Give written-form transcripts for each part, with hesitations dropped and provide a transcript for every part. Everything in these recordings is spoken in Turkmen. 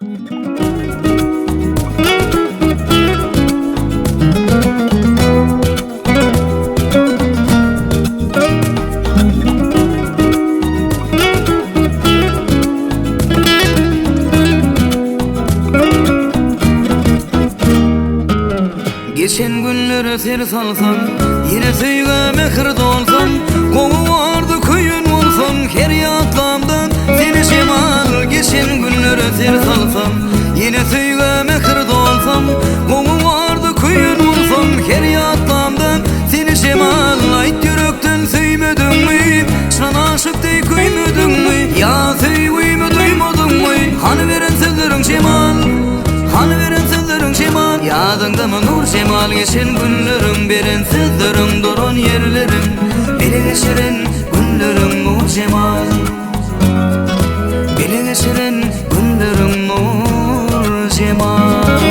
Geçen günlere ser salsam, Ýene söýgä mähir dolsam, Gowy bardy köýen bolsam, Her ýatlamda seni şemal. Geçen günlere ser salsam, Ýene söýgä mähir dolsam, Gowy bardy köýen bolsam, Her ýatlamda seni şemal. Aýt ýürekden söýmediňmi, Çyn aşyk deý köýmediňmi, Ýa söýgümi duýmadyňmy, Hany beren sözleriň şemal? Hany beren sözleriň şemal? Ýadyňdamy nur şemal geçen günleriň beren sözleriň duran ýerleriň bile geçiren günleriň nur şemal Bile geçiren günleriň nur şemal.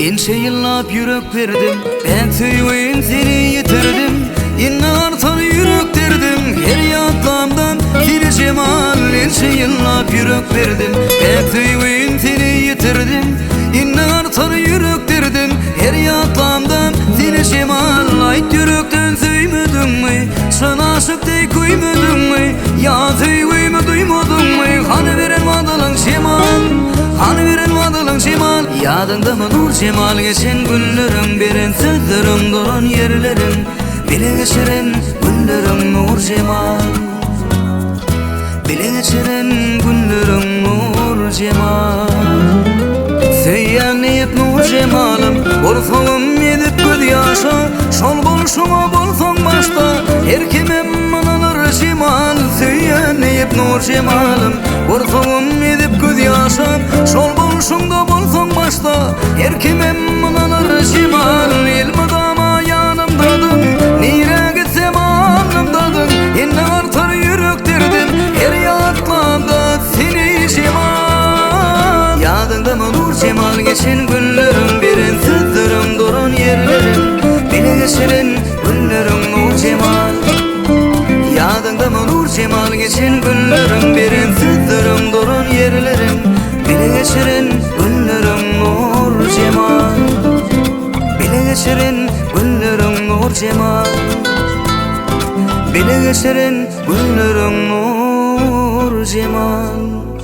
Ençe ýyllap ýürek berdim, Ben söýgim seni ýitirdim, Indi artar ýürek derdim, Her ýatlamdan seni jemal. Ençe ýyllap ýürek berdim, Ben söýgim seni ýitirdim, Indi artar ýürek derdim, Her ýatlamdan seni jemal. Aýt ýürekden söýmediňmi, Çyn aşyk deý köýmediňmi, Ýa söýgimi duýmadyňmy, Hany beren wadalaň şemal, Hany beren wadalaň şemal? Ýadyňdamy nur jemal geçen günleriň, Beren sözleriň, duran ýerleriň, Bile geçiren günleriň nur jemal, Bile geçiren günleriň nur jemal. Söýýän diýip nur jemalym, Gursagym ezip göz ýaşa, Şol bolşuňa bolsaň başda, Her kimem ynanar jemal. Söýýän diýip nur jemalym, Gursagym ezip göz ýaşa, Şol bolşuňda bolsaň başda, Her kimem ynanar jemal. Elmydama ýanymdadyň, Nirä gitsem alnymdadyň, Indi artar ýürek derdim, Her ýatlamda seni jemal. Ýadyňdamy nur jemal geçen günleriň, Beren sözleriň, duran ýerleriň, Bile geçiren günleriň nur jemal. Ýadyňdamy nur jemal geçen günleriň, Beren sözleriň, duran ýerleriň, Bile geçiren günleriň nur jemal. Bile geçiren günleriň nur jemal. Bile geçiren günleriň nur jemal.